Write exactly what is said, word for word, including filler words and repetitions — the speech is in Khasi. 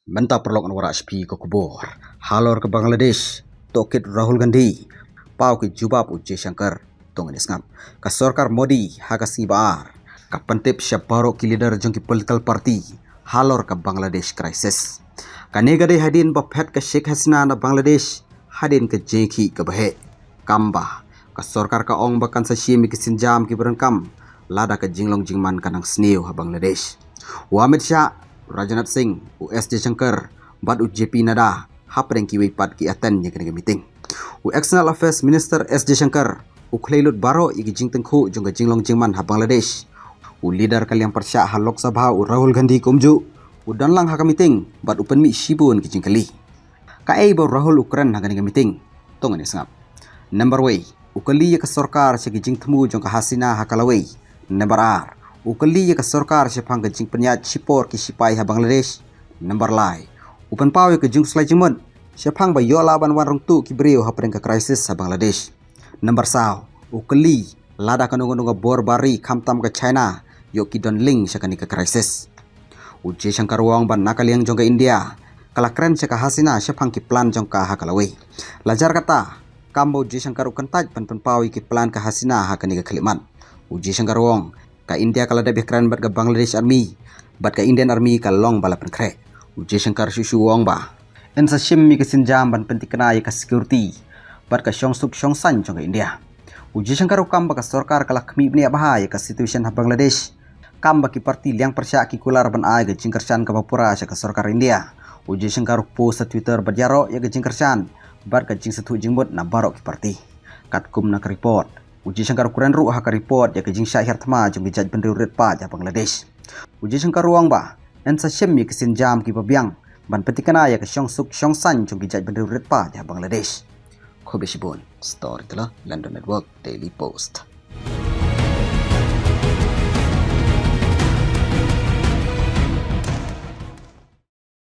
Mynta paralok ngan wanrah sha phi ka khubor halor ka Bangladesh. Tohkit Rahul Gandhi paw ki jubab u Jaishankar. To ngin ïa sngap. Ka sorkar Modi ha ka sngi ba ar ka pyntip sha baroh ki leader jong ki political party halor ka Bangladesh crisis. Kane ka dei hadien ba phet ka Sheikh Hasina na Bangladesh hadien ka jingïakhih kaba heh. Kumba ka sorkar ka ong ba kan sa shim ïa ki sienjam kiba donkam lada ka jinglong jingman ka nang sniew ha Bangladesh. U Amit Shah, Rajnath Singh, u S Jaishankar bad u J P Nadda hapdeng kiwei pat ki attend ïa kane ka meeting. U External Affairs Minister S Jaishankar u khlei lut baroh ïa ki jingtyngkhuh jong ka jinglong jingman ha Bangladesh. U leader ka liang pyrshah ha Lok Sabha u Rahul Gandhi kumjuh u don lang ha ka meeting bad u pynmih shibun ki jingkylli. Kaei ba u Rahul u kren ha kane ka meeting? To ngin ïa sngap. Number wei, u kylli ïa ka sorkar sha ki jingthmu jong ka Hasina ha ka lawei. Number ar, u kylli ïa ka sorkar shaphang ka jingpynïaid shipor ki sipai ha Bangladesh. Number lai, u pynpaw ïa ka jingslai jingmut shaphang ba ïoh lah ban wan rung tuh ki briew hapdeng ka crisis ha Bangladesh. Number saw, u kylli lada kano kano ka bor bari khamtam ka China ïoh ki don link sha kane ka crisis. U Jaishankar u ong ba na ka liang jong ka India ka la kren sha ka Hasina shaphang ki plan jong ka ha ka lawei. Lajar kata, kumba u Jaishankar u kyntait ban pynpaw ïa ki plan ka Hasina ha kane ka khyllipmat. U Jaishankar u ong ka India ka la dep ïa kren bad ka Bangladesh Army bad ka Indian Army ka long ba la pynkhreh. U Jaishankar shuh shuh u ong ba yn sa shim ïa ka sienjam ban pyntikna ïa ka security bad ka shongsuk shongsaiñ jong ka India. U Jaishankar u ong ba ka sorkar ka la khmih bniah bha ïa ka situation ha Bangladesh. Kumba ki party liang pyrshah ki kular ban ai ka jingkyrshan kaba pura sha ka sorkar India. U Jaishankar u post ha Twitter bad ïaroh ïa ka jingkyrshan bad ka jingsngewthuh jingmut na baroh ki party. Katkum na ka report, u Jaishankar u kren ruh ha ka report ïa ka jingshah hiar thma jong ki jaitbynriew rit paid ha Bangladesh. U Jaishankar u ong ba yn sa shim ïa ki sienjam kiba biang ban pyntikna ïa ka shongsuk shongsaiñ jong ki jaitbynriew rit paid ha Bangladesh. Khublei shibun. Storyteller, London Network, Daily Post.